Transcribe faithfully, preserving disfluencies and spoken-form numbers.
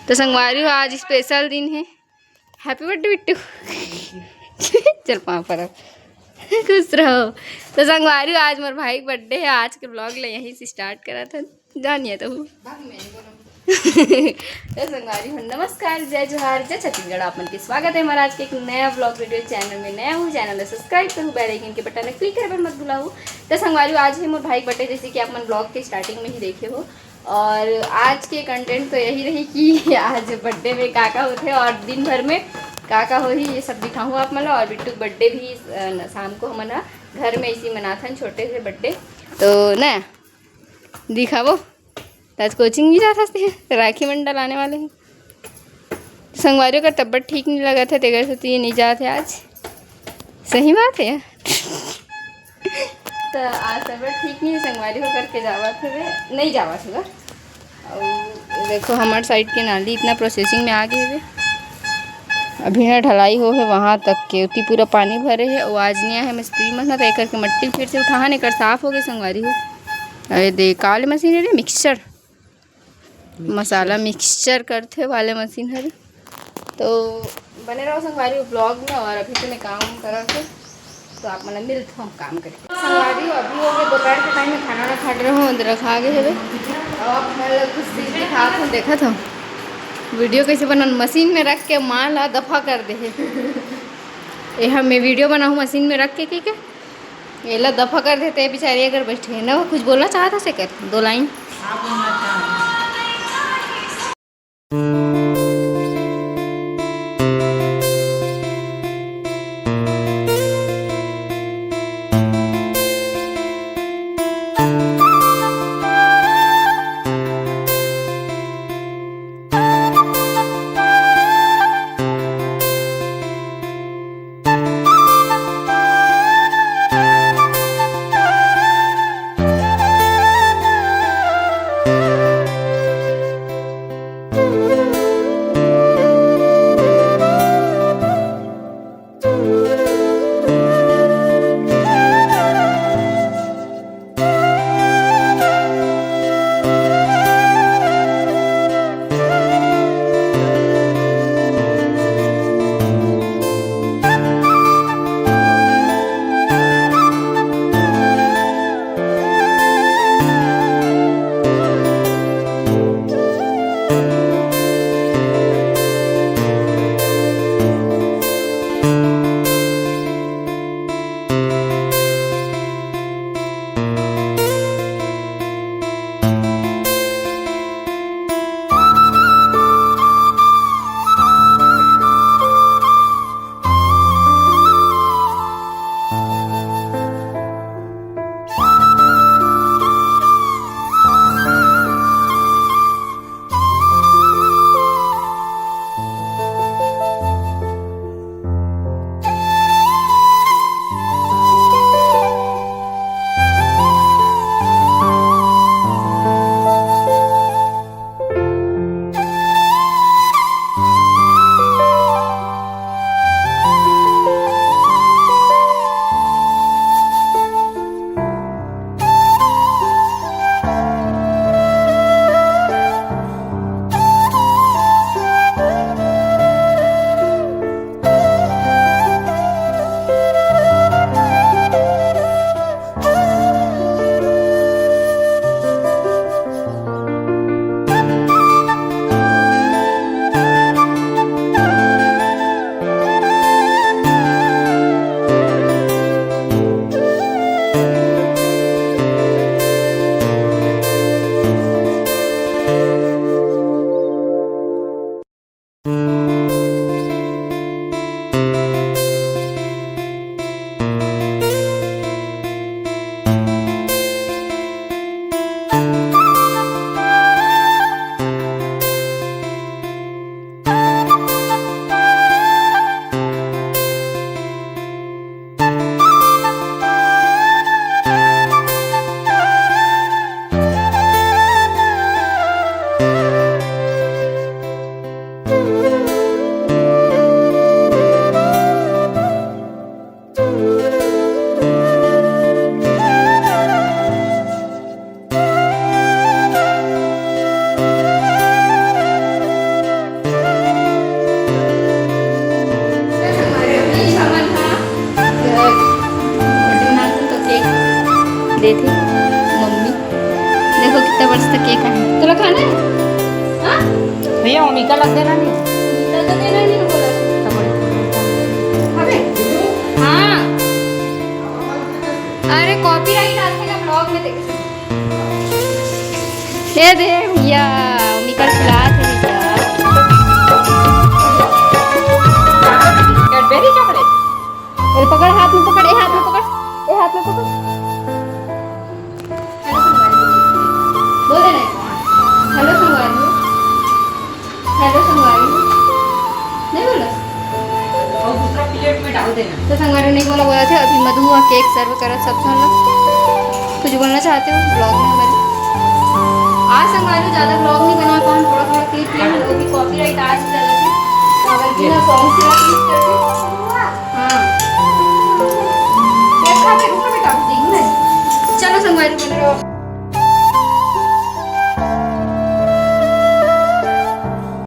तो संगवारी हो, आज स्पेशल दिन हे। Happy birthday Bittu. चल पाँव पर खुश रहो। तो संगवारी हो, आज मोर भाई के बर्थडे हे। आज के ब्लॉग ला यहीं से स्टार्ट करत हन। जानिए तो तो संगवारी हो, नमस्कार, जय जोहार, जय छत्तीसगढ़। आप मन के स्वागत हे हमर आज के एक नया ब्लॉग वीडियो चैनल में। नया हूँ, चैनल ला सब्सक्राइब करू, बेल आइकन के बटन ला क्लिक करे बर मत भुलाहू। तो संगवारी हो, आज हे मोर भाई के बर्थडे, जैसे कि आप मन ब्लॉग के स्टार्टिंग में ही देखे हो। और आज के कंटेंट तो यही रही कि आज बर्थडे में का का होथे और दिन भर में का का होही, ये सब दिखाहूँ आप मन ला। और बिट्टू के बर्थडे भी, अ, न, शाम को हमन ह घर में इसी मनाथन, छोटे से बर्थडे। तो ना दिखाबो, त आज कोचिंग भी जात हस ते, राखी मंडल आने वाले हैं। संगवारी हो, ओकर तबीयत ठीक नहीं लगत हे, तेकर सेती ये नहीं जात हे आज। सही बात हे। तो आज तबीयत ठीक नहीं हे, संगवारी हो करके जावत हवे, नहीं जावत हवे। अउ देखो, हमर साइड के नाली इतना प्रोसेसिंग में आ गे हवे, अभी ना ढलाई हो हे वहाँ तक के, उती पूरा पानी भरे हे। अउ आज नहीं आए हे मिस्त्री मन ह, तो एकर के मट्टी फिर से उठाहन, एकर साफ हो गे संगवारी हो। अरे दे, का वाले मशीन हे रे, मिक्सचर, मसाला मिक्सचर करथे वाले मशीन हरे। तो बने रहो संगवारी ब्लॉग में। और अभी तो मैं काम वाम करत हूँ, तो आप मन मिलत हूँ हम काम करके। संगवारी हो, अभी हो गए दोपहर के टाइम में, खाना वाना खा रहे हो, अंदर रखा गए हवे। अब आप मन ला कुछ चीज दिखात हूँ, देखत हूँ वीडियो कैसे बनन। मशीन में रख के माल ला दफा कर दे हे। ये हम मैं वीडियो बनाऊँ मशीन में रख के, ठीक है? एला दफा कर देते, बेचारी अगर बैठे हे ना, वो कुछ बोलना चाहत हस एकर दो लाइन। भैया, ओमिका लग देना नहीं। ओमिका तो देना नहीं बोला। अबे, हाँ। अरे, कॉपीराइट आथे ना ब्लॉग में, देख। ए दे भैया, ओमिका खिलात हे भैया। Cadbury chocolate। ए पकड़, हाथ में पकड़, ए हाथ में पकड़, ए हाथ में पकड़। हेलो संगवारी। बोल दे ना। हेलो संगवारी। हेलो संगवारी। नहीं बोला? और दूसरा प्लेट में डाल देना। तो संगवारी नहीं बोला, बोला थे अभी मधु हा केक सर्व करत, सब सुन लो। कुछ बोलना चाहते हो ब्लॉग में हमारे? आज संगवारी ज्यादा ब्लॉग नहीं बना पाऊँ, थोड़ा थोड़ा क्लिप लिया, वो भी कॉपीराइट आज चला थे। तो अगर बिना सॉन्ग से क्लिप करके, हाँ। देखा के रुको बेटा, देखना है। चलो संगवारी, बने रहो।